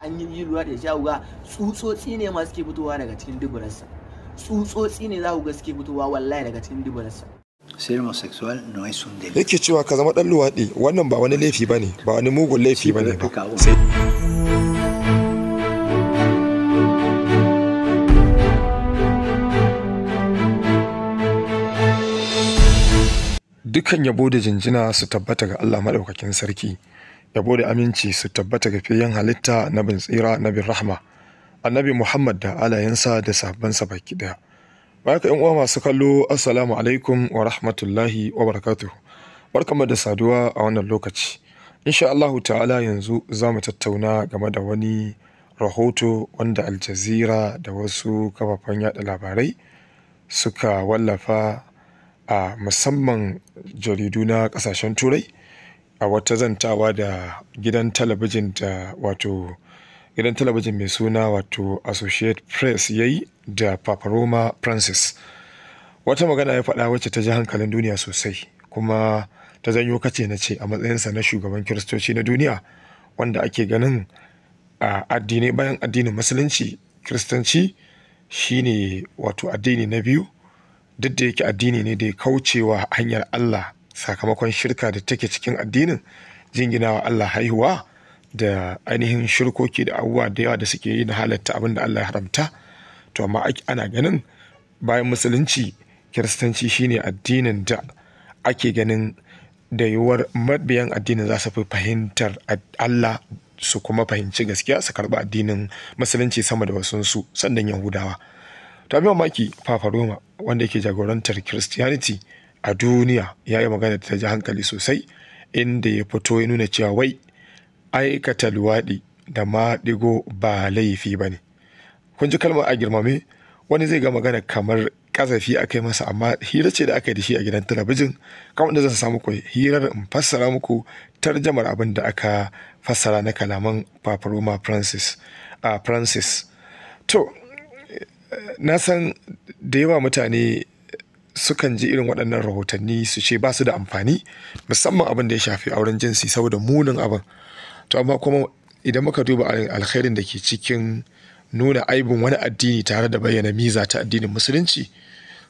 An yi luwaɗi da shi, ga tsutsotsi ne ma suke fitowa daga cikin duburarsa. Tsutsotsi ne za ku ga suke fitowa wallahi daga cikin duburarsa. Ser homosexual no es un delito. Yake cewa ka zama ɗan luwaɗi wannan ba wani laifi bane, ba wani mugun laifi bane ba. Sai dukkan yabo da jinjina su tabbata ga Allah maɗaukakin sarki, yabo da aminci su tabbata ga fiyayyen halitta, nabin tsira, nabin rahma, Annabi Muhammad da alayensa da sahabbansa baki ɗaya. Baya ka uwa masu kallo, assalamu alaikum wa rahmatullahi wa barakatuhu. Barkamu da saduwa a wannan lokaci. Insha Allahu ta'ala yanzu za mu tattauna game da wani rahoto wanda Al Jazeera da wasu kafafen yada labarai suka wallafa, a musamman jaridu na kasashen Turai, a wata zantawa da gidan talabijin da wato gidan talabijin mai suna wato Associate Press ya yi da Papa Roma Francis. Wata magana ya faɗa wacce ta ji hankalin duniya sosai kuma ta janyo kace na ce a matsayinsa na shugaban Kiristoci na duniya, wanda ake ganin a addinai bayan addinin Musulunci, Kiristanci shine wato addini na biyu, duk da yake addini ne da ya kaucewa hanyar Allah sakamakon shirka da take cikin addinin, jinginawa Allah haihuwa da ainihin shirkoki da abubuwa da yawa da suke yi na halatta abin da Allah ya haramta. To amma ana ganin bayan Musulunci, Kiristanci shine addinin da ake ganin da yiwuwar mabiyan addinin za su fi fahimtar Allah su kuma fahimci gaskiya su karɓi addinin Musulunci sama da wasunsu, sannan Yahudawa. To abin mamaki, Papa Roma wanda yake jagorantar Christianity a duniya ya yi magana da ta ji hankali sosai, inda ya fito ya nuna cewa wai aikata luwaɗi da maɗigo ba laifi ba ne. Kun ji kalmar a girmame, wani zai ga magana kamar kazafi aka yi masa, amma hira ce da aka yi da shi a gidan talabijin, kamar da zan samu ku hirar in fassara muku tarjamar abin da aka fassara na kalaman Papa Roma Francis. Francis. To, na san da yawa mutane sukan ji irin waɗannan rahotanni su ce ba su da amfani, musamman abin da ya shafi auren jinsi saboda munin abin. To amma kuma idan muka duba alkhairin da ke cikin nuna aibin wani addini tare da bayyana miza ta addinin Musulunci,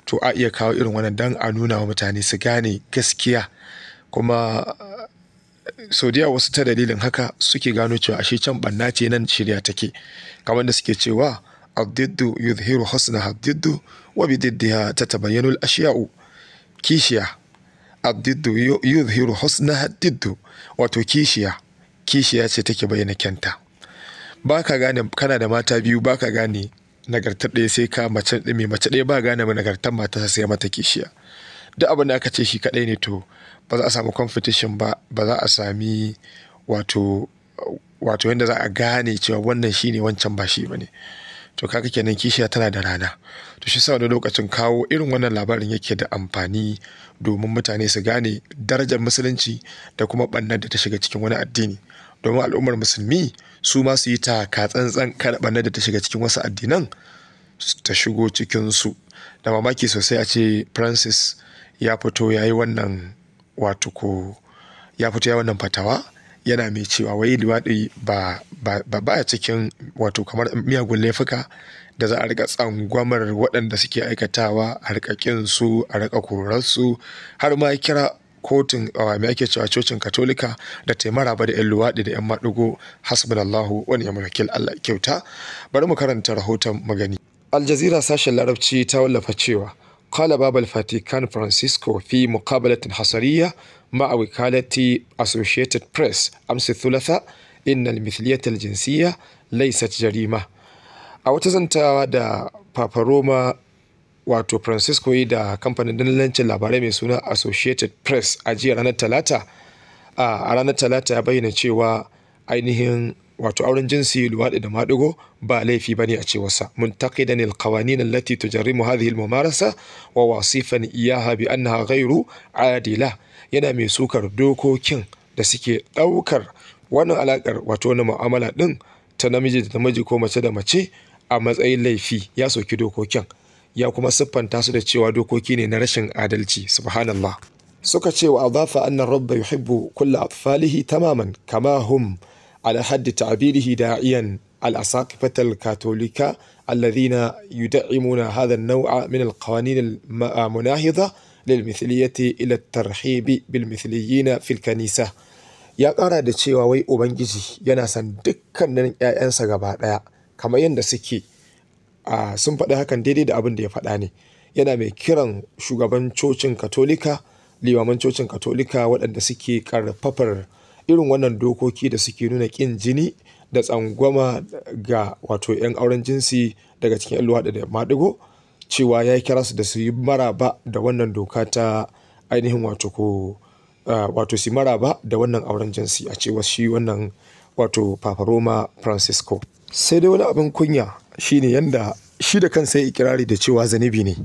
to a iya kawo irin wannan dan a nuna wa mutane su gane gaskiya. Kuma sau da yawa wasu ta dalilin haka suke gano cewa ashe can ɓanna ce, nan shirya take. Kamar da suke cewa الضد يظهر حسنها الضد وبضدها تتبين الأشياء. Kishiya, الضد يظهر حسنها الضد, wato kishiya kishiya ce take bayyana kyanta. Ba ka gane kana da mata biyu, ba ka gane nagartar ɗaya sai ka mace mai mace ɗaya, ba gane nagartar matarsa sai mata kishiya. Duk abin da aka ce shi kaɗai ne, to ba za a samu competition ba, ba za a sami wato yadda za a gane cewa wannan shine wancan ba shi bane. To kaga kenan kishiya tana da rana. To shi sa wani lokacin kawo irin wannan labarin yake da amfani domin mutane su gane darajar Musulunci da kuma ɓannar da ta shiga cikin wani addini, domin al'ummar Musulmi su ma su yi taka tsantsan kada ɓannar da ta shiga cikin wasu addinan ta shigo cikin su. Da mamaki sosai a ce Francis ya fito ya yi wannan, wato ko ya fito ya wannan fatawa, yana mai cewa wai luwaɗi ba baya cikin wato kamar miyagun laifuka da za a rika tsangwamar waɗanda suke aikatawa, a rika ƙin su, a rika korarsu, har ma kira kotun mai ake cewa cocin Katolika da ta maraba da 'yan luwaɗi da 'yan maɗigo. Hasbunallahu wa ni'mal wakil, Allah kyauta. Bari mu karanta rahoton magani. Al Jazeera sashen Larabci ta wallafa cewa قال بابا الفاتيكان فرانسيسكو في مقابلة حصرية مع وكالة أسوشيتد بريس أمس الثلاثاء إن المثلية الجنسية ليست جريمة. A wata zantawa da Papa Roma wato Francisco yi da kamfanin dillancin labarai mai suna Associated Press a jiya ranar Talata, a ranar Talata ya bayyana cewa ainihin wato auren jinsi, luwaɗi da maɗigo ba laifi ba ne a cewarsa, muntaqidan alqawanin allati tujarrimu hadhihi almumarasa wa wasifan iyaha bi annaha ghairu adila, yana mai sukar dokokin da suke ɗaukar wannan alakar, wato wani mu'amala ɗin ta namiji da namiji ko mace da mace a matsayin laifi. Ya soki dokokin ya kuma siffanta su da cewa dokoki ne na rashin adalci, subhanallah. Suka ce wa adafa anna rabba yuhibbu kulla atfalihi tamaman kama hum. Ala haddi ta'birihi da'iyan al-asaqifata al-katolika alladhina yud'imuna hadha an-naw'a min al-qawanin al-munahidha lil-mithliyati ila at-tarhib bil-mithliyyin fi al-kanisa. Ya ƙara da cewa wai Ubangiji yana son dukkanin 'ya'yansa gaba ɗaya kamar yadda suke, sun faɗi hakan daidai da abin da ya faɗa ne. Yana mai kiran shugaban cocin Katolika, limaman cocin Katolika waɗanda suke ƙarfafar irin wannan dokoki da suke nuna ƙin jini da tsangwama ga wato 'yan auren jinsi daga cikin 'yan luwaɗi da maɗigo, cewa ya kira su da su yi maraba da wannan doka ta ainihin wato ko wato su maraba da wannan auren jinsi a cewar shi wannan wato Papa Roma Francisco. Sai dai wani abin kunya shine yanda shi da kansa ya ikirari da cewa zunubi ne.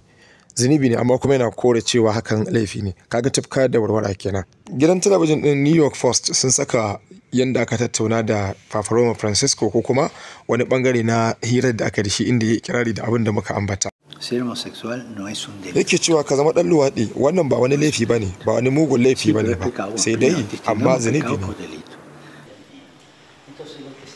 Zunubi ne, amma kuma yana kore cewa hakan laifi ne. Kaga tufka da warwara kenan. Gidan talabijin din New York Post sun saka yanda aka tattauna da Papa Roma Francisco ko kuma wani bangare na hirar da aka da shi inda ya ikirari da abin da muka ambata. Ser homosexual no es un delito. Yake cewa ka zama ɗan luwaɗi wannan ba wani laifi ba ne, ba wani mugun laifi ba ne ba, sai dai amma zunubi ne.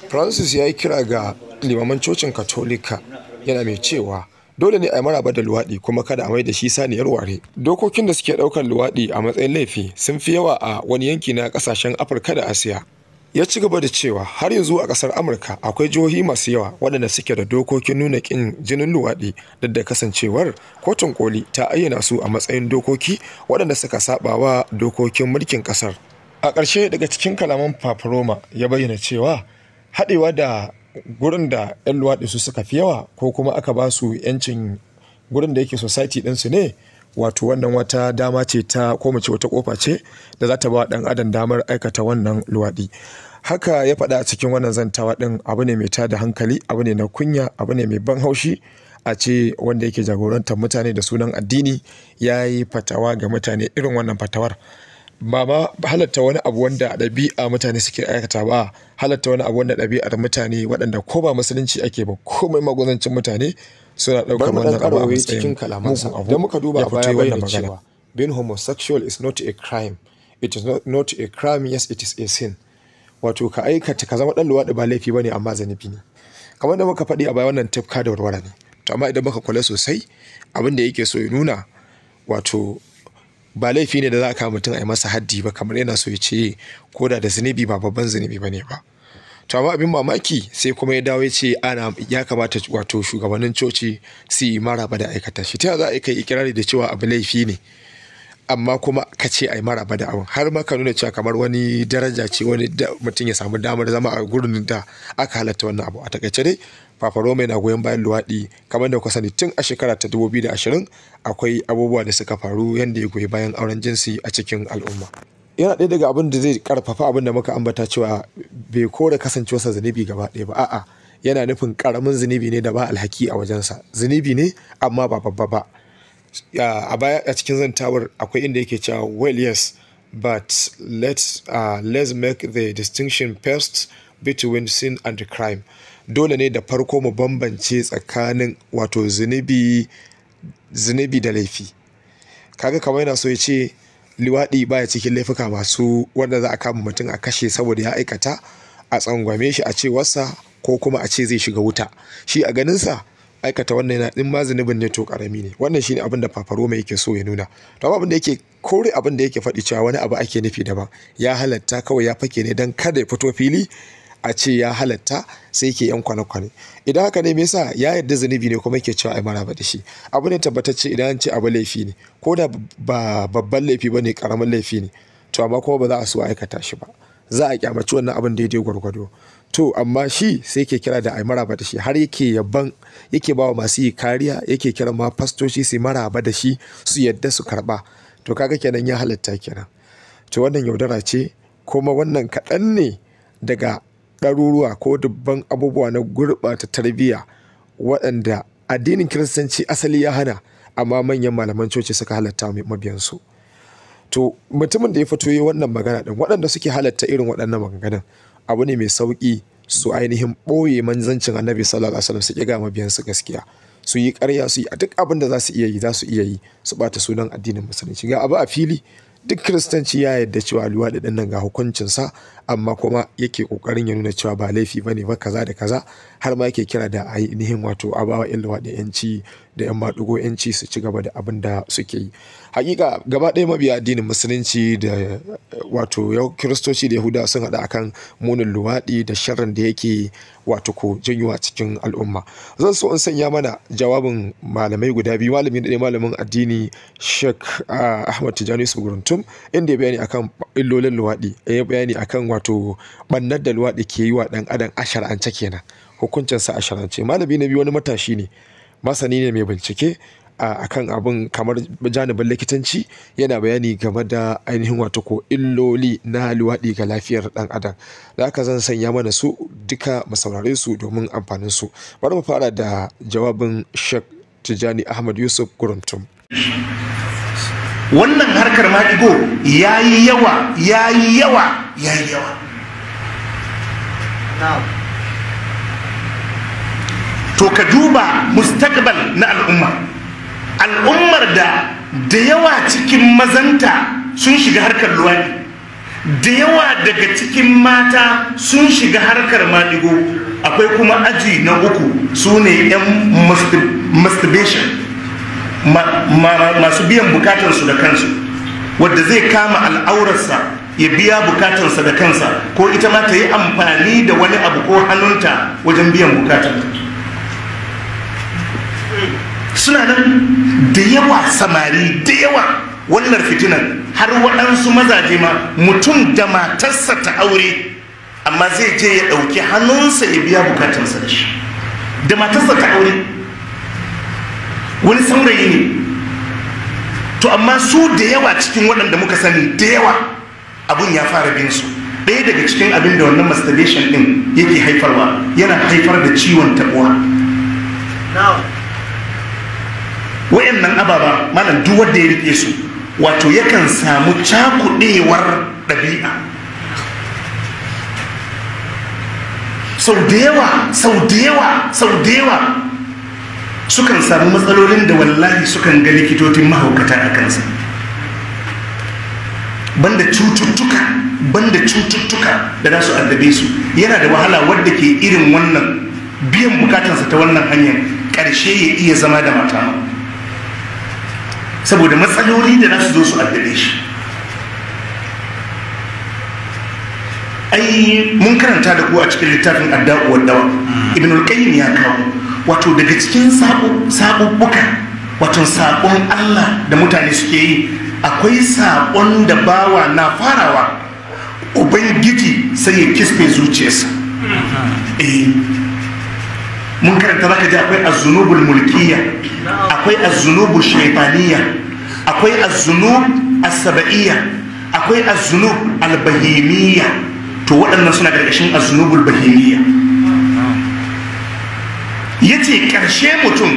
Francis ya yi kira ga limaman cocin Katolika yana mai cewa dole ne a yi maraba da luwaɗi kuma kada a mai da shi saniyar ware. Dokokin da suke ɗaukar luwaɗi a matsayin laifi sun fi yawa a wani yanki na ƙasashen Afirka da Asiya. Ya ci gaba da cewa har yanzu a ƙasar Amurka akwai jihohi masu yawa waɗanda suke da dokokin nuna ƙin jinin luwaɗi, duk da kasancewar kotun koli ta ayyana su a matsayin dokoki waɗanda suka saɓawa dokokin mulkin ƙasar. A ƙarshe daga cikin kalaman Papa Roma ya bayyana cewa haɗewa da gurin da 'yan luwaɗi su suka fi yawa ko kuma aka ba su 'yancin gurin da yake society ɗinsu ne, wato wannan wata dama ce ta ko mu ce wata kofa ce da za ta ba ɗan adam damar aikata wannan luwaɗi. Haka ya faɗa a cikin wannan zantawa ɗin. Abu ne mai tada hankali, abu ne na kunya, abu ne mai ban haushi a ce wanda yake jagorantar mutane da sunan addini ya yi fatawa ga mutane irin wannan fatawar. Ba ma halatta wani abu wanda ɗabi'a mutane suke aikata ba, halatta wani abu wanda ɗabi'ar mutane waɗanda ko ba musulunci ake ba, komai maguzancin mutane suna ɗaukar wannan abu a matsayin mugun abu. Idan muka duba a baya bayyana cewa being homosexual is not a crime, it is not a crime, yes it is a sin. Wato ka aikata ka zama ɗan luwaɗi ba laifi bane amma zanibi ne. Kamar da muka faɗi a baya, wannan tafka da warwara ne. To amma idan muka kula sosai, abin da yake so ya nuna wato ba laifi ne da za a kama mutum a yi masa haddi ba, kamar yana so ya ce ko da zunubi ba babban zunubi ba ne ba. To amma abin mamaki sai kuma ya dawo ya ce ana ya kamata wato shugabannin coci su yi maraba da aikata shi. Ta za a kai ikirari da cewa abu laifi ne amma kuma ka ce a yi maraba da abin, har ma ka nuna cewa kamar wani daraja ce wani mutum ya samu damar zama a gurin da aka halatta wannan abu. A takaice dai Papa Roma yana goyon bayan luwaɗi. Kamar da kuka sani, tun a shekara ta 2020 akwai abubuwa da suka faru yadda ya goyi bayan auren jinsi a cikin al'umma. Yana ɗaya daga abin da zai karfafa abin da muka ambata cewa bai kore kasancewarsa zunubi gaba ɗaya ba, a'a yana nufin ƙaramin zunubi ne da ba alhaki a wajensa, zunubi ne amma ba babba ba. A baya a cikin zantawar akwai inda yake cewa well yes but let's make the distinction first between sin and crime. Dole ne da farko mu bambance tsakanin wato zunubi da laifi. Kaga kamar yana so ya ce luwaɗi baya cikin laifuka masu wanda za a kama mutum a kashe saboda ya aikata, a tsangwame shi a ce wasa ko kuma a ce zai shiga wuta. Shi a ganinsa aikata wannan yana in ma zunubin ne to karami ne. Wannan shine abin da Papa Roma yake so ya nuna. To amma abin da yake kore abin da yake faɗi cewa wani abu ake nufi daban, ya halatta kawai ya fake ne don kada ya fito fili a ce ya halatta, sai yake yan kwane-kwane. Idan haka ne me yasa ya yarda zunubi ne kuma yake cewa ai maraba da shi? Abu ne tabbatacce idan an ce abu laifi ne, ko da ba babban laifi bane karamin laifi ne, to amma kuma ba za a so aikata shi ba, za a kyamaci wannan abin daidai gwargwado. To amma shi sai yake kira da ai maraba da shi, har yake yaban, yake bawa masu yi kariya, yake kira ma fastoci su maraba da shi, su yadda su karba. To kaga kenan ya halatta kenan. To wannan yaudara ce, kuma wannan kaɗan ne daga ɗaruruwa ko dubban abubuwa na gurɓata tarbiyya waɗanda addinin Kiristanci asali ya hana, amma manyan malaman coci suka halatta mabiyansu. To mutumin da ya fito yi wannan magana ɗin, waɗanda suke halatta irin waɗannan maganganun, abu ne mai sauƙi su ainihin ɓoye manzancin Annabi sallallahu alaihi wasallam, su ƙi ga mabiyansu gaskiya, su yi ƙarya, su yi duk abin da za su iya yi, za su iya yi su ɓata sunan addinin musulunci. Ga abu a fili, duk Kiristanci ya yarda cewa luwaɗi ɗin nan ga hukuncinsa, Amma kuma yake kokarin ya nuna cewa ba laifi bane ba kaza da kaza, har ma yake kira da ainihin wato a bawa 'yan luwaɗi 'yanci da 'yan maɗigo 'yanci su ci gaba da abin da suke yi. Hakika gaba ɗaya mabiya addinin musulunci da wato kiristoci da yahudawa sun haɗu akan munin luwaɗi da sharrin da yake wato ko janyo a cikin al'umma. Zan so in sanya mana jawabin malamai guda biyu, malami da malamin addini Sheikh Ahmad Tijani Yusuf Guruntum, inda ya bayani akan illolin luwaɗi, ya bayani akan wato ɓannar da luwaɗi ke yi wa ɗan adam a shar'ance kenan, hukuncinsa a shar'ance. Malami na biyu wani matashi ne, masani ne mai bincike akan abin kamar janibin likitanci, yana bayani game da ainihin wato ko illoli na luwaɗi ga lafiyar ɗan adam. Da haka zan sanya mana su duka mu saurare su domin amfanin su. Bari mu fara da jawabin Sheikh Tijani Ahmad Yusuf Guruntum. Wannan harkar maɗigo ya yi yawa, ya yi yawa, ya yi yawa. To ka duba mustaqbal na al'umma. Al'ummar da yawa cikin mazanta sun shiga harkar luwaɗi, da yawa daga cikin mata sun shiga harkar maɗigo. Akwai kuma aji na uku, su ne 'yan masturbation, masu biyan bukatansu da kansu, wadda zai kama al'aurarsa ya biya bukatansa da kansa, ko ita ma ta yi amfani da wani abu ko hannunta wajen biyan bukatanta. Suna nan da yawa, samari da yawa. Wannan fitinan har waɗansu mazaje ma, mutum da matarsa ta aure, amma zai je ya ɗauki hannunsa ya biya bukatansa da shi, da matarsa ta aure. Wani saurayi ne. To amma su da yawa cikin waɗanda muka sani da yawa abun ya fara bin su. Ɗaya daga cikin abin da wannan masturbation ɗin yake haifarwa, yana haifar da ciwon taɓuwa. Wayannan ababa malam, duk wanda ya rike su wato yakan samu cakudewar ɗabi'a. Sau da yawa, sau da yawa, sau da yawa sukan samu matsalolin da wallahi sukan ga likitocin mahaukata a kansa. Banda cututtuka, banda cututtuka da za su addabe su. Yana da wahala wadda ke irin wannan biyan bukatansa ta wannan hanyar ƙarshe ya iya zama da mata, saboda matsaloli da za su zo su addabe shi. Ai mun karanta da ku a cikin littafin Adda'u wad-Dawa, Ibn al-Qayyim ya kawo wato daga cikin sabubbuka, wato sabon Allah da mutane suke yi, akwai sabon da bawa na farawa ubangiji sai ya kisfe zuciyarsa. Mun karanta zaka ji akwai az-zunubul mulkiyya, akwai az-zunubul shaytaniyya, akwai az-zunub as-sab'iyya, akwai az-zunub al-bahimiyya. To waɗannan suna ƙarƙashin az-zunubul bahimiyya. Yace ƙarshe mutum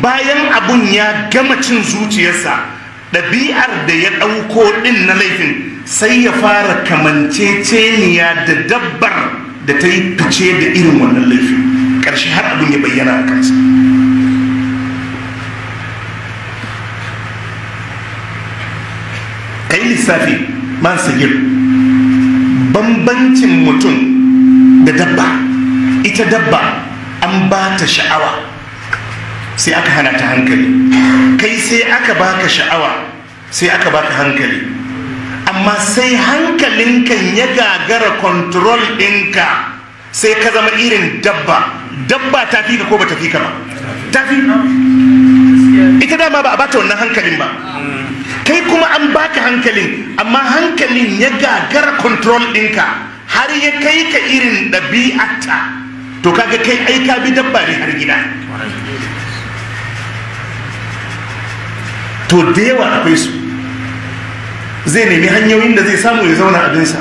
bayan abun ya gama cin zuciyarsa, ɗabi'ar da ya ɗauko ɗin na laifin sai ya fara kamanceceniya da dabbar da ta yi fice da irin wannan laifin. Ƙarshe har abin ya bayyana a kansa. Ka yi lissafi man sagir, bambancin mutum da dabba. Ita dabba an ba ta sha'awa sai aka hana ta hankali. Kai sai aka baka sha'awa sai aka baka hankali, amma sai hankalinka ya gagara control ɗinka, sai ka zama irin dabba. Dabba ta fi ka ko ba ta fi ka ba? Ta fi. Ita dama ba a bata wannan hankalin ba, kai kuma an baka hankalin, amma hankalin ya gagara control ɗinka har ya kai ka irin ɗabi'arta. To kaga kai ai ka bi dabba ne har gida. To da yawa akwai su, zai nemi hanyoyin da zai samu ya zauna abinsa,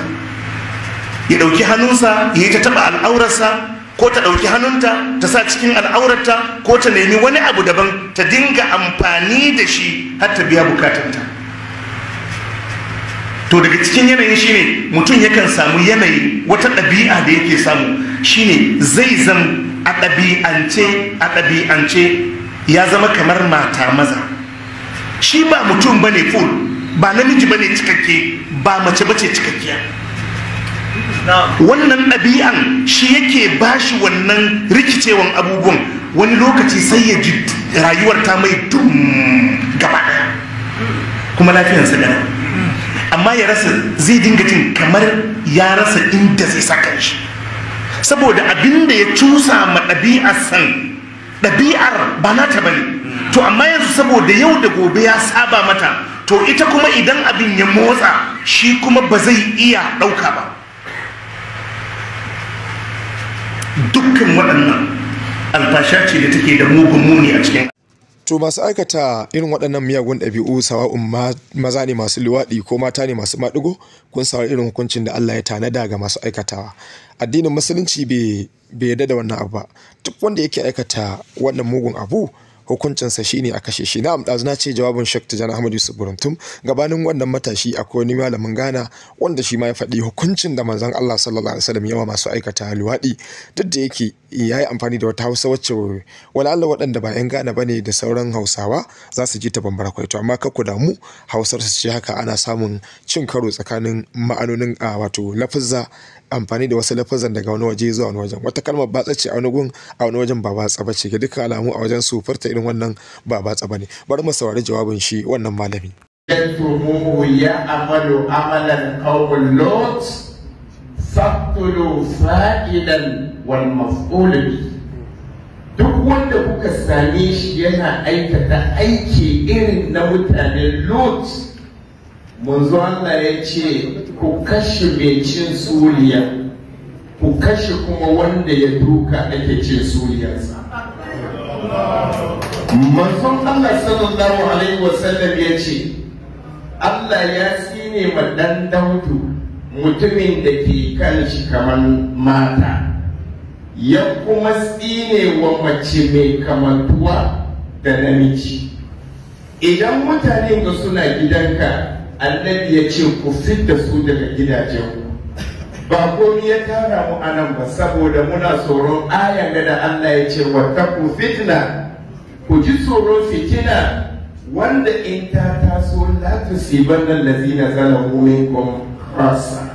ya ɗauki hannunsa ya yi ta taɓa al'aurarsa, ko ta ɗauki hannunta ta sa cikin al'aurarta, ko ta nemi wani abu daban ta dinga amfani da shi har ta biya bukatanta. To daga cikin yanayin shine mutum yakan samu yanayi, wata ɗabi'a da yake samu shine zai zam a ɗabi'ance ya zama kamar mata maza. Shi ba mutum bane full, ba namiji bane cikakke, ba mace bace cikakkiya. Wannan ɗabi'an shi yake bashi wannan rikicewan abubuwan. Wani lokaci sai ya ji rayuwar ta mai dum gaba ɗaya, kuma lafiyarsa gana, amma ya rasa, zai dinga jin kamar ya rasa inda zai saka shi, saboda abin da ya cusa ma ɗabi'ar san ɗabi'ar ba nata bane. To amma yanzu saboda yau da gobe ya saba mata, to ita kuma idan abin ya motsa shi kuma ba zai iya ɗauka ba. Dukkan waɗannan alfasha ce da take da mugun muni a cikin. To masu aikata irin waɗannan miyagun ɗabi'u, sawa'un maza ne masu luwaɗi ko mata ne masu maɗigo, kun sawa irin hukuncin da Allah ya tanada ga masu aikatawa. Addinin Musulunci bai yarda da wannan abu ba. Duk wanda yake aikata wannan mugun abu, hukuncinsa shine a kashe shi. Na'am, ɗazu na ce jawabin Sheikh Tijjani Ahmad Yusuf Guruntum. Gabanin wannan matashi akwai wani malamin Ghana wanda shi ma ya faɗi hukuncin da manzon Allah sallallahu alaihi wasallam yawa masu aikata luwaɗi, duk da yake ya yi amfani da wata Hausa wacce wala Allah waɗanda ba 'yan Ghana bane da sauran Hausawa za su ji ta bambara kwai. To amma kar ku damu, Hausar su ce haka, ana samun cin karo tsakanin ma'anonin a wato lafuzza, amfani da wasu lafazan daga wani waje zuwa wani wajen. Wata kalmar batsa ce a wani gun, a wani wajen ba batsa ba ce. Ga dukkan alamu a wajen su furta irin wannan ba batsa ba ne. Bari mu saurari jawabin shi wannan malami. يعمل عملا قوم لوط فاقتلوا فاعلا والمفعول به. Duk wanda kuka same shi yana aikata aiki irin na mutanen Lot, manzo Allah ya ce ku kashe mai cin suliya, ku kashe kuma wanda ya duka ake cin suliyarsa. Manzon Allah sallallahu alaihi wasallam ya ce Allah ya tsine ma dan Daudu, mutumin da ke kan shi kamar mata, ya kuma tsine wa mace mai kamantuwa da namiji. Idan mutanen ga suna gidanka, annabi ya ce ku fidda su daga gidajenku. Ba komi ya tara mu anan ba saboda muna tsoron ayan da Allah ya ce wattaqu fitna, ku ji tsoron fitina wanda in ta taso la tusibanna allazina zalamu minkum khassa.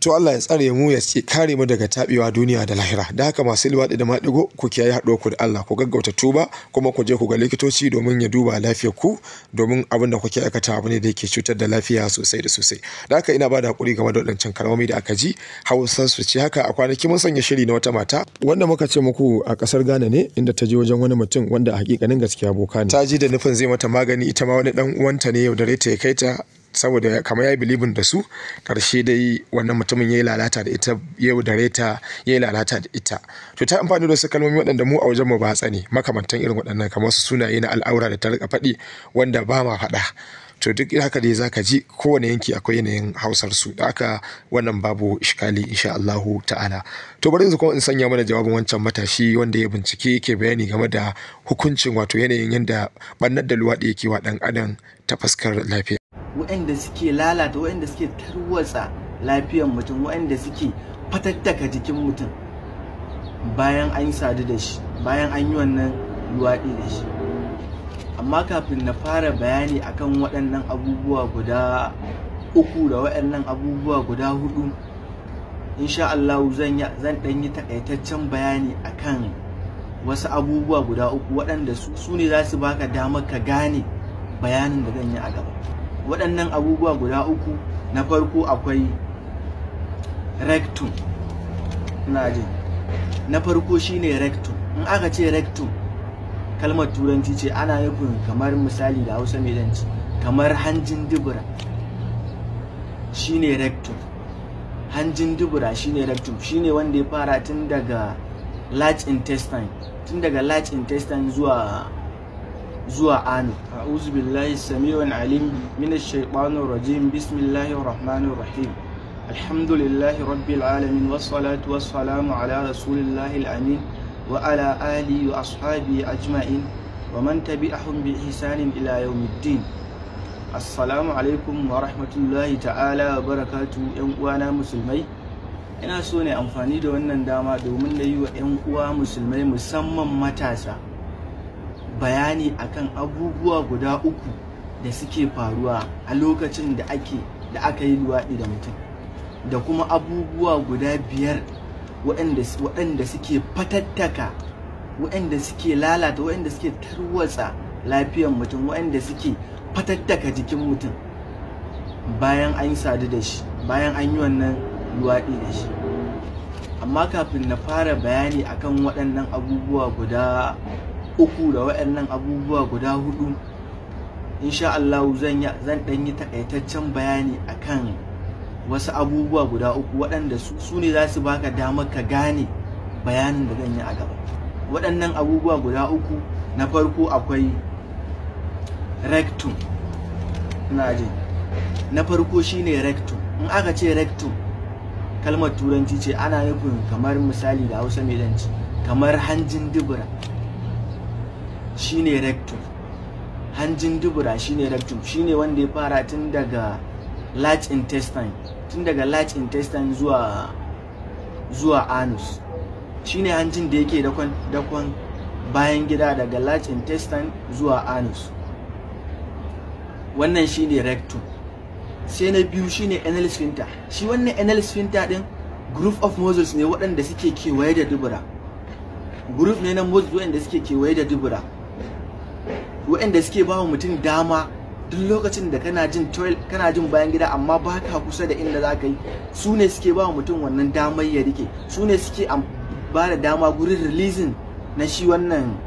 To Allah ya tsare mu, ya kare mu daga tabewa duniya da lahira. Da haka masu luwaɗi da maɗigo, ku kiyaye haɗuwar ku da Allah, ku gaggauta tuba, kuma ku je ku ga likitoci domin ya duba lafiyar ku, domin abin da kuke aikata abu ne da yake cutar da lafiya sosai da sosai. Da haka ina ba da hakuri game da waɗancan kalmomi da aka ji, Hausar su ce haka. A kwanaki mun sanya shiri na wata mata wanda muka ce muku a ƙasar Ghana ne, inda ta je wajen wani mutum wanda a hakikanin gaskiya boka ne. Ta ji da nufin zai mata magani, ita ma wani ɗan uwanta ne yaudare ta ya kai ta, saboda kamar ya yi bilibin da su. Karshe dai wannan mutumin ya yi lalata da ita, ya yaudare ta, ya yi lalata da ita. To ta amfani da wasu kalmomi waɗanda mu a wajen mu ba tsane makamantan irin waɗannan, kamar wasu sunaye na al'aura da ta rika faɗi wanda ba ma faɗa. To duk haka dai zaka ji kowane yanki akwai yanayin Hausar su, da haka wannan babu iskali insha Allahu ta'ala. To bari yanzu kuma in sanya mana jawabin wancan matashi wanda ya bincike yake bayani game da hukuncin, wato yanayin yanda bannar da luwaɗi yake wa ɗan adam ta fuskar lafiya. Waɗanda suke lalata, waɗanda suke tarwatsa lafiyar mutum, waɗanda suke fatattaka jikin mutum bayan an sadu da shi, bayan an yi wannan luwaɗi da shi. Amma kafin na fara bayani akan waɗannan abubuwa guda uku da waɗannan abubuwa guda hudu, insha Allah zan ɗan yi takaitaccen bayani akan wasu abubuwa guda uku waɗanda su ne za su baka damar ka gane bayanin da zan yi a gaba. Waɗannan abubuwa guda uku, na farko akwai rectum. Ina jin na farko shine rectum. In aka ce rectum, kalmar turanci ce, ana nufin kamar misali da Hausa mai zanci kamar hanjin dubura shine rectum. Hanjin dubura shine rectum, shine wanda ya fara tun daga large intestine, tun daga large intestine zuwa ano. A'udhu billahi samii'un alim minash shaitanir rajim. Bismillahir rahmanir rahim. Alhamdulillahi rabbil alamin, wassalatu wassalamu ala rasulillahi al-amin wa ala alihi wa ashabihi ajma'in wa man tabi'ahum bi ihsanin ila yawmiddin. Assalamu alaikum wa rahmatullahi ta'ala wa barakatuh. Yan uwana musulmai, ina so ne amfani da wannan dama domin na yi wa yan uwa musulmai musamman matasa bayani akan abubuwa guda uku da suke faruwa a lokacin da aka yi luwaɗi da mutum. da kuma abubuwa guda 5 waɗanda suke fatattaka, waɗanda suke lalata, waɗanda suke tarwatsa lafiyar mutum, waɗanda suke fatattaka jikin mutum bayan an sadu da shi, bayan an yi wannan luwaɗi da shi. Amma kafin na fara bayani akan waɗannan abubuwa guda 3 da waɗannan abubuwa guda 4, insha Allah zan ɗan yi takaitaccen bayani akan wasu abubuwa guda 3 waɗanda su ne za su baka damar ka gane bayanin da zan yi a gaba. Waɗannan abubuwa guda 3, na farko akwai rectum. Ina jin na farko shine rectum. In aka ce rectum, kalmar turanci ce, ana nufin kamar misali da Hausa mai danci kamar hanjin dubura shine rectum. Hanjin dubura shine rectum, shine wanda ya fara tun daga large intestine, zuwa anus. Shine hanjin da yake dakon bayan gida daga large intestine zuwa anus. Wannan shine rectum. Sai na biyu shine anal sphincter. Shi wannan anal sphincter din group of muscles ne waɗanda suke kewaye da dubura. Group ne na muscles waɗanda suke kewaye da dubura, waɗanda suke ba wa mutum dama duk lokacin da kana jin toilet, kana jin bayan gida amma baka kusa da inda za ka yi, su ne suke ba wa mutum wannan damar ya rike. Su ne suke ba da dama gurin releasing na shi wannan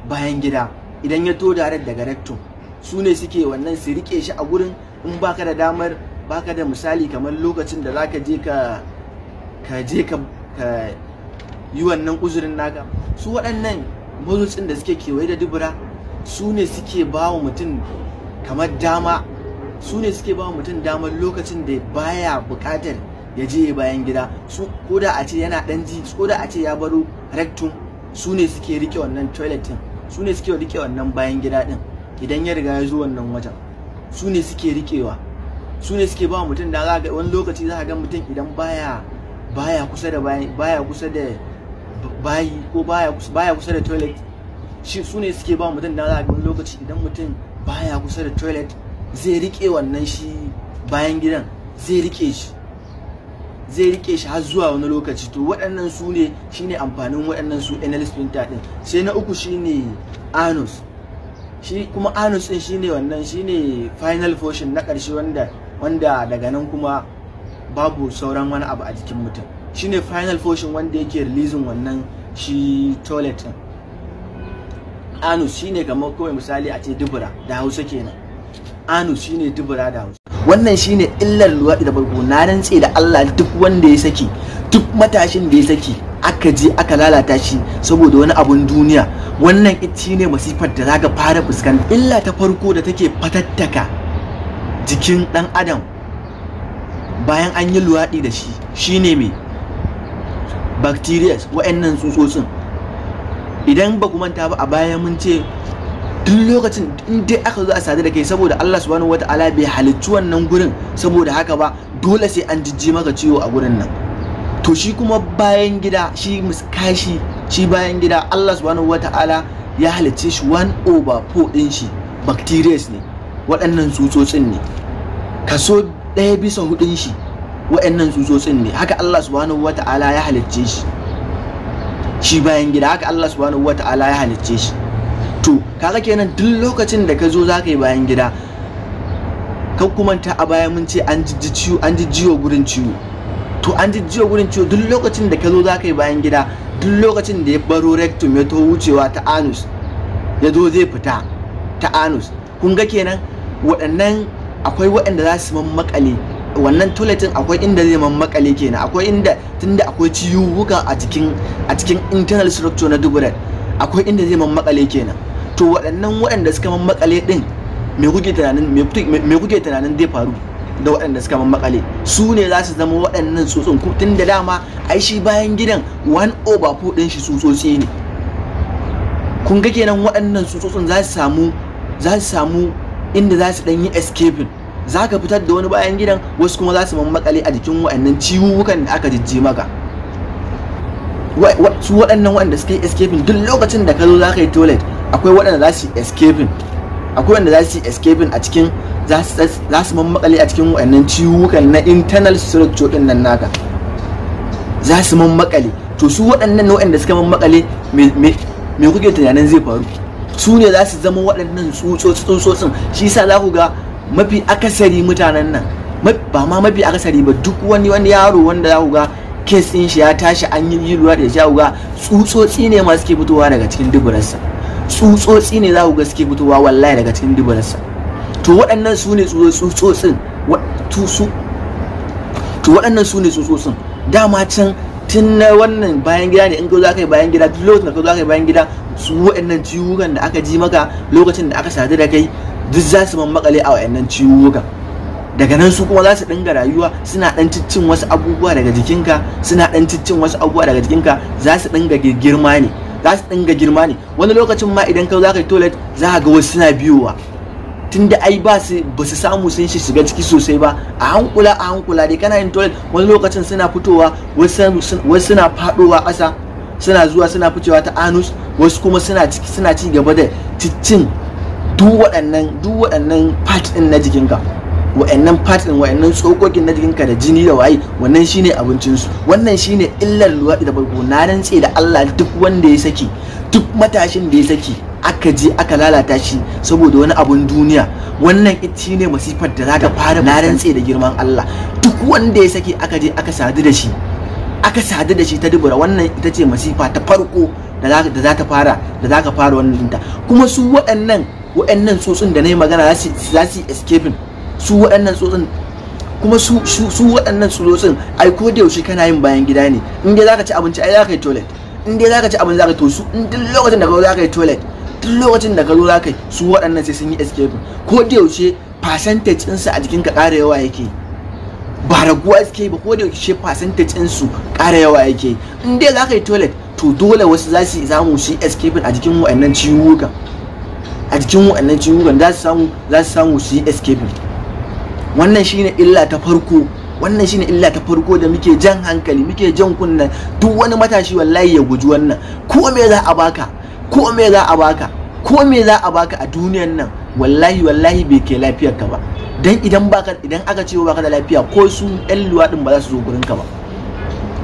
bayan gida idan ya to direct daga rectum. Su ne suke wannan su rike shi a gurin. In baka da damar, baka da misali kamar lokacin da zaka je ka ka yi wannan uzurin naka, su waɗannan muscles da suke kewaye da dubura su ne suke ba wa mutum kamar dama, su ne suke ba wa mutum damar lokacin da baya buƙatar ya je bayan gida, su ko da a ce yana ɗan ji, ko da a ce ya baro rectum, su ne suke rike wannan toilet din, su ne suke rike wannan bayan gida din idan ya riga ya zo wannan wajen. Su ne suke rikewa, su ne suke ba mutum da za ga wani lokaci za ga mutum idan baya kusa da baya kusa da bayi ko baya kusa da toilet, shi su ne suke ba mutum da za ga wani lokaci idan mutum baya kusa da toilet zai rike wannan shi bayan gidan, zai rike shi har zuwa wani lokaci. To waɗannan su ne shine amfanin waɗannan su anal sphincter din. Sai na uku shine anus. Shi kuma anus din shine wannan shine final portion na ƙarshe wanda daga nan kuma babu sauran wani abu a jikin mutum. Shine final portion wanda yake releasing wannan shi toilet din. Anus shine kamar kawai misali a ce dubura da Hausa kenan. Anus shine dubura da Hausa. Wannan shine illar luwaɗi da farko. Na rantse da Allah, duk wanda ya saki, duk matashin da ya saki aka je aka lalata shi saboda wani abun duniya, wannan ita ne masifar da zaka fara fuskanta. Illa ta farko da take fatattaka jikin ɗan adam bayan an yi luwaɗi da shi shine me? Bacteria, wa'annan tsutsotsin. Idan ba ku manta ba a baya mun ce duk lokacin in dai aka zo a sadu da kai, saboda Allah subhanahu wataala bai halicci wannan gurin saboda haka ba, dole sai an jijji maka ciwo a gurin nan. To shi kuma bayan gida, shi kashi, shi bayan gida Allah subhanahu wataala ya halicce shi 1/4 din shi bacteria ne, waɗannan tsutsotsin ne. Kaso 1/4 shi waɗannan tsutsotsin ne. Haka Allah subhanahu wataala ya halicce shi, shi bayan gida haka Allah subhanahu wataala ya halicce shi. To kaga kenan duk lokacin da ka zo za ka yi bayan gida, ka kumanta a baya mun ce an jijjiwo gurin ciwo. To an jijjiwo gurin ciwo, duk lokacin da ka zo za ka yi bayan gida, duk lokacin da ya baro rectum ya to wucewa ta anus, ya zo zai fita ta anus, kun ga kenan waɗannan akwai waɗanda za su mammakale wannan toiletin, akwai inda zai mammakale kenan, akwai inda tunda akwai ciwuwuka a cikin internal structure na duburan, akwai inda zai mammakale kenan. To waɗannan waɗanda suka mammakale din, me kuke tunanin zai faru da waɗanda suka mammakale? Su ne za su zama waɗannan tsutsun, tun da dama ai shi bayan gidan 1/4 ɗin shi tsutsotsi ne. Kun ga kenan waɗannan tsutsotsin za su samu inda za su ɗan yi escaping. Za ka fitar da wani bayan gidan, wasu kuma za su mammakale a jikin waɗannan ciwuwukan da aka jijji maka. Su waɗannan waɗanda suka yi escaping, duk lokacin da ka zo za ka yi toilet, akwai waɗanda za su yi escaping. Akwai wanda za su yi escaping a cikin, za su mammakale a cikin waɗannan ciwukan na internal structure din nan naka, za su mammakale. To su waɗannan waɗanda suka mammakale, me kuke tunanin zai faru? Su ne za su zama waɗannan tsutsotsin. Shi yasa za ku ga mafi akasari mutanen nan, ba ma mafi akasari ba, duk wani yaro wanda za ku ga kes ɗin shi ya tashi an yi lura da shi, za ku ga tsutsotsi ne ma suke fitowa daga cikin duburarsa. Tsutsotsi ne za ku ga suke fitowa wallahi daga cikin duburarsa. To waɗannan su ne tsutsotsin. To waɗannan su ne tsutsotsin. Dama can tun na wannan bayan gida ne, in ka zo ka yi bayan gida, duk lokacin da ka zo ka yi bayan gida, su waɗannan ciwukan da aka ji maka lokacin da aka sadu da kai, duk za su mammakale a waɗannan ciwukan. Daga nan su kuma za su dinga rayuwa, suna ɗan ciccin wasu abubuwa daga jikinka, suna ɗan ciccin wasu abubuwa daga jikinka, za su dinga girma ne, za su dinga girma ne. Wani lokacin ma idan ka zo ka yi toilet, za ka ga wasu suna biyowa, tunda ai ba su samu sun shiga ciki sosai ba. A hankula a hankula dai kana yin toilet, wani lokacin suna fitowa, wasu suna fadowa ƙasa, suna zuwa suna ficewa ta anus, wasu kuma suna ci gaba da ciccin duk waɗannan part ɗin na jikinka, waɗannan part ɗin, waɗannan tsokokin na jikinka da jini da waye, wannan shine abincinsu. Wannan shine illar luwaɗi da farko. Na rantse da Allah, duk wanda ya saki, duk matashin da ya saki aka je aka lalata shi saboda wani abun duniya, wannan ita ne masifar da za ta fara. Na rantse da girman Allah, duk wanda ya saki aka je aka sadu da shi, aka sadu da shi ta dubura, wannan ita ce masifa ta farko da za ta fara, da za ka fara wannan dinta. Kuma su waɗannan tsotsin da na yi magana za su escaping su waɗannan tsotsin. Kuma su waɗannan tsotsin ai ko da yaushe kana yin bayan gida ne, in dai zaka ci abinci ai zaka yi toilet, in dai zaka ci abinci zaka to su in duk lokacin da ka zo zaka yi toilet, duk lokacin da ka zo zaka yi, su waɗannan sai sun yi escaping. Ko da yaushe percentage ɗinsu a jikinka ƙara yawa yake, ba raguwa suke ba, ko da yaushe percentage ɗinsu ƙara yawa yake. In dai zaka yi toilet, to dole wasu za su samu su yi escaping a jikin waɗannan ciwukan, a jikin waɗannan ciwukan za su samu su yi escaping. Wannan shine illa ta farko, wannan shine illa ta farko da muke jan hankali, muke jan kunnen duk wani matashi wallahi ya guji wannan. Ko me za a baka, ko me za a baka, ko me za a baka a duniyan nan, wallahi wallahi bai kai lafiyar ka ba. Dan idan baka, idan aka ce baka da lafiya, ko su ɗan luwaɗin ba za su zo gurin ka ba.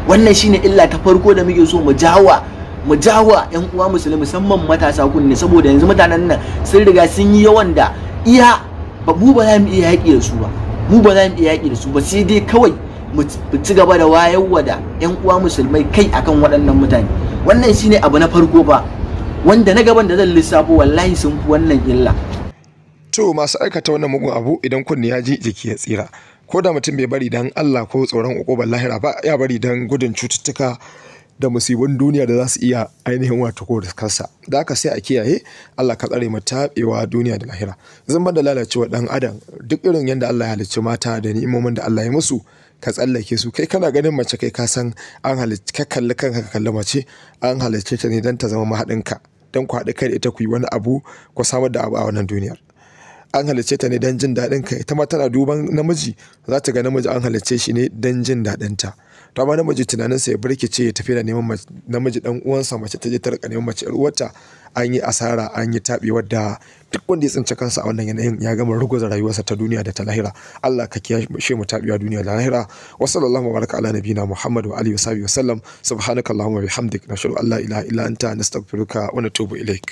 Wannan shine illa ta farko da muke so mu jawa ƴan uwa musulmi, musamman matasa kunne, saboda yanzu mutanen nan sun riga sun yi yawan da iya ba mu ba za mu iya yaƙi da su ba, mu ba za mu iya yaƙi da su ba, sai dai kawai mu ci gaba da wayarwa da ƴan uwa musulmai kai akan waɗannan mutane. Wannan shine abu na farko ba, wanda na gaban da zan lissafo wallahi sun fi wannan illa. To masu aikata wannan mugun abu, idan kunne ya ji jiki ya tsira. Ko da mutum bai bari dan Allah ko tsoron uƙubar lahira ba, ya bari dan gudun cututtuka da musibin duniya da za su iya ainihin wato ko riskarsa. Da haka sai a kiyaye, Allah ka tsare mu taɓewa duniya da lahira. Zan da lalacewa ɗan adam, duk irin yadda Allah ya halicci mata da ni'imomin da Allah ya musu, ka tsallake su. Kai kana ganin mace, kai ka san an halicci, ka kalli kanka ka kalli mace, an halicce ta ne don ta zama mahaɗinka, don ku haɗu kai da ita ku yi wani abu, ku samar da abu a wannan duniyar. An halicce ta ne don jin daɗin ka. Ita ma tana duban namiji, za ta ga namiji an halicce shi ne don jin daɗin ta. To amma namiji tunaninsa ya birkice ya tafi da neman namiji ɗan uwansa, mace ta je ta rika neman mace ƴar uwarta, an yi asara, an yi taɓe, wadda duk wanda ya tsinci kansa a wannan yanayin ya gama ruguza rayuwarsa ta duniya da ta lahira. Allah ka kiyashe mu taɓewa duniya da lahira. Wa sallallahu baraka ala nabiyina Muhammad wa alihi wa sahbihi wa sallam. Subhanakallahumma bihamdik, nashhadu an la ilaha illa anta, nastaghfiruka wa natubu ilaik.